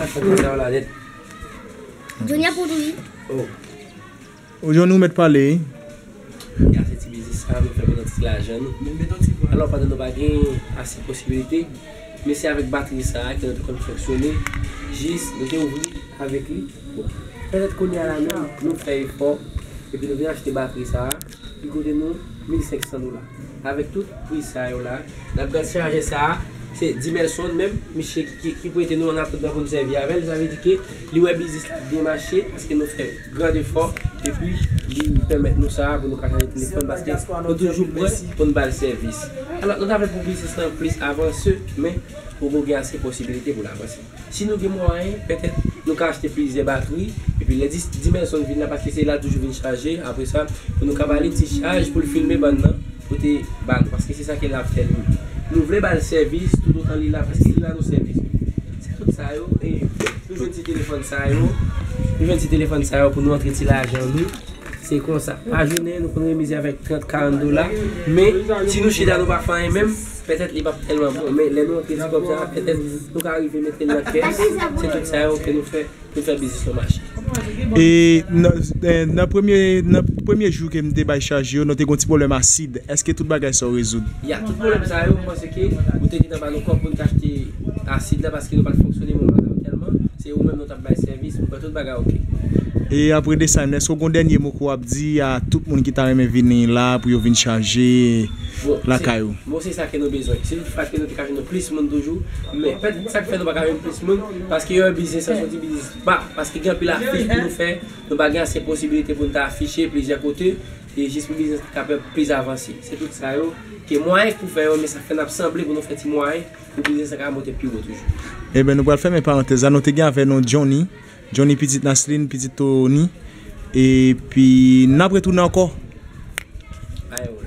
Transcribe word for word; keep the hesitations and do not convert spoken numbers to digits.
Sa konsa la nèt. Johnny ap pou tou wi. Oh. Ou Johnny ou mèt pale wi. Ya se ti biznis sa nou fè pou nou ti lajan nou. Alò pandan nou pa gen ase posibilite, men se avèk batri sa a ke nou te konn fonksyone, jis nou te ouvri avèk li. Bon, petèt kounye a la menm, nou fè efò, epi nou vin achte batri sa a, li koute nou mil senk san dola. Avèk tout pri sa yo la, n ap gad chaje sa a, se Dimelson menm, misye ki, ki, ki prete nou an atant pou nou sèvi avè l, sa vle di ke li wè biznis la ap byen mache, paske nou fè gran efò, epi li pèmèt nou sa a pou nou ka chaje telefòn, paske nou toujou prè pou n ba l sèvis. Alò, nou ta vle pou biznis lan plis avanse, men poko gen ase posibilite pou l avanse. Si nou gen mwayen, petèt nou ka achte plizyè batri, epi lè Dimelson vin la, paske se la toujou vin chaje, apre sa, pou nou ka ba li ti chaj pou l filme bann nan, pote ba nou, paske se sa ke l ap fè li. Nou vle ba l sèvis, toutotan li la, paske li ba nou sèvis. Se tout sa yo, e nou jwenn ti telefòn sa yo, nou jwenn ti telefòn sa yo pou nou antre ti lajan nou. Se konsa. Pa jounen, nou konn remize avèk trant, karant dola. Men, si nou chita nou pa fè anyen menm, petèt li p ap tèlman bon. Men lè nou antre ti kòb sa a, petèt nou ka rive mete l nan kès. Se tout sa yo ke nou fè pou fè biznis nou mache. E nan, eh, nan premye, nan premye jou ke m te bay chaje yo, nou te gen yon ti pwoblèm asid. Èske tout bagay sa yo rezoud? Ya, tout pwoblèm sa yo, m panse ke ou te gentan ba nou kòb pou n te achte asid la paske nou pa t fonksyone moman tèlman. Se ou menm nou t ap bay sèvis, m kwè tout bagay oke. E apre de sa, èske w gen yon dènye mo ke w ap di a tout moun ki ta renmen vini la pou yo vin chaje lakay ou? Bon, se sa ke nou bezwen. Se tout fwa ke nou te ka jwenn plis moun toujou. Men, petèt sa k fè nou pa ka jwenn plis moun, paske yo wè biznis sa se yon ti biznis ba, paske gen anpil afich pou nou fè, nou pa gen ase posibilite pou nou ta afiche plizyè kote, e jis pou biznis la ka plis avanse. Se tout sa yo, ke mwayen pou fè yo, men sa fè n ap sanble pou nou fè ti mwayen, pou biznis la ka monte pi wo toujou. Ebyen, nou pral fèmen parantèz la, nou te gen avè nou Johnny, Johnny pitit Naslin, pitit Tony, epi n ap retounen ankò. Ayo.